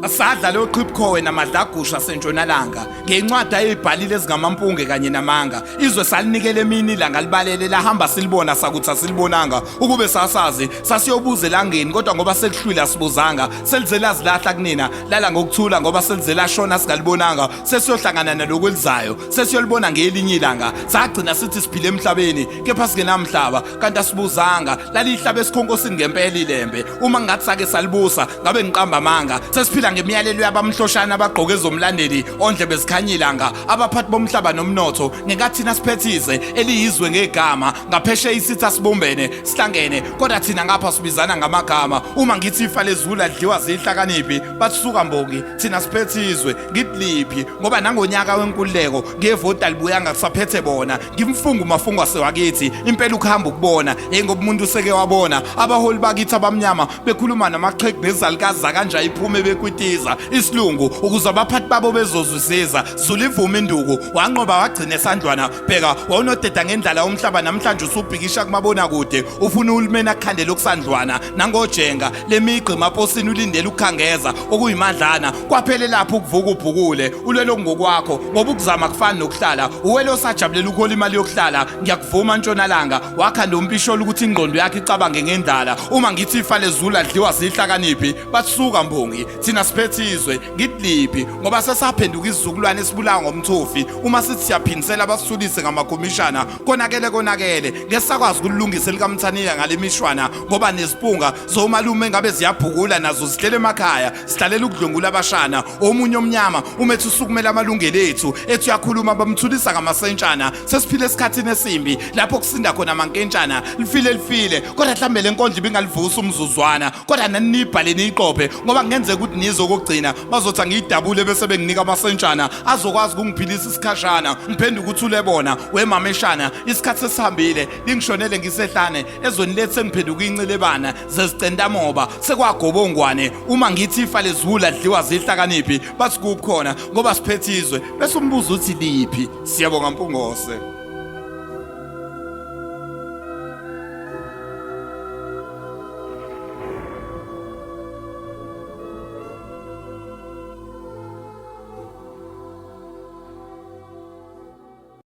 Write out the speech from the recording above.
Sadla lo qhibukhowe namadlagusha asentshonalanga ngencwadi ayibhalile ezingamampunge kanye namanga. Izwe salinikela emini ilanga libalele lahamba silibona sakuthi asilibonanga. Ukube sasazi sasiyobuza elangeni kodwa ngoba sekuhlwile asibuzanga. Selize lazilahla kunina lala ngokuthula ngoba selize lashona singalibonanga. Sesiyohlangana nalokhu elizayo sesiyolibona ngelinye ilanga. Sagcina sithi siphile emhlabeni kepha singenamhlaba kanti asibuzanga. Lalihlaba esikhonkosini ngempela ilembe. Uma ngathi sake salibusa ngabe ngiqamba amanga. Sesiphila ngemiyalelo yabamhloshana abagqoke ezomlandeli ondlebe zikhanyilanga abaphathi bomhlaba nomnotho ngenkathi thina siphethize eliyizwe ngegama ngaphesheya isitha sibumbene sihlangene kodwa thina ngapha sibizana ngamagama. Uma ngithi ifa lezulu adliwa zihlakaniphi bathi suka mbongi thina siphethe izwe. Ngithi liphi? Ngoba nangonyaka wenkululeko ngevoti alibuyanga kusaphethe bona. Ngimfunga umafungo wasewakithi impela ukuhamba ukubona hey ngoba umuntu useke wabona abaholi bakithi abamnyama bekhuluma namaxhegu nezalukazi zakanje iphume bekwitiza isilungu ukuze abaphathi babo bezozwisisa. Zula ivuma induku wanqoba wagcina esandlwana. Bheka wawunodeda ngendlala yomhlaba namhlanje usubhikisha kumabonakude ufuna uhulumeni akukhandele okusandlwana nangojenga lemigqi emaposini ulindele ukukhangeza okuyimadlana. Kwaphele lapho ukuvuka ubhukule ulwele okungokwakho ngoba ukuzama kufani nokuhlala. Uwele osajabulela ukuhola imali yokuhlala. Ngiyakuvuma ntshonalanga wakhanda umpisholo ukuthi ingqondo yakhe icabange ngendlala. Uma ngithi ifa lezulu adliwa zihlakaniphi bathi suka mbongi thina siphethe izwe. Ngithi liphi? Ngoba sesaphenduka isizukulwane esibulawa ngomthofi. Uma sithi siyaphindisela basithulise ngamakhomishana. Konakele konakele ngesakwazi ukulungisa elikamthaniya ngale mishwana ngoba nezipunga zomalume ngabe ziyabhukula nazo zihlele emakhaya sihlalela ukudlwengula abashana. Omunye omnyama uma ethi usukumela amalungelo ethu ethi uyakhuluma bamthulisa ngamasentshana. Sesiphile esikhathini esimbi lapho kusinda khona amankentshana. Lifile lifile kodwa mhlambe le nkondlo ibingalivusa umzuzwana kodwa nani niyibhale niyiqophe ngoba kungenzeka ukuthi nizwe okugcina bazothi angiyidabule bese benginika amasentshana azokwazi ukungiphilisa isikhashana. Ngiphenduka uthule bona wemameshana isikhathi sesihambile lingishonele ngisehlane ezweni lethu sengiphenduka incelebana zezicentamoba sekwagobongwane. Uma ngithi ifa lezulu adliwa zihlakaniphi bathi kuphi khona ngoba siphethe izwe bese umbuzo uthi liphi. Siyabonga Mpungose.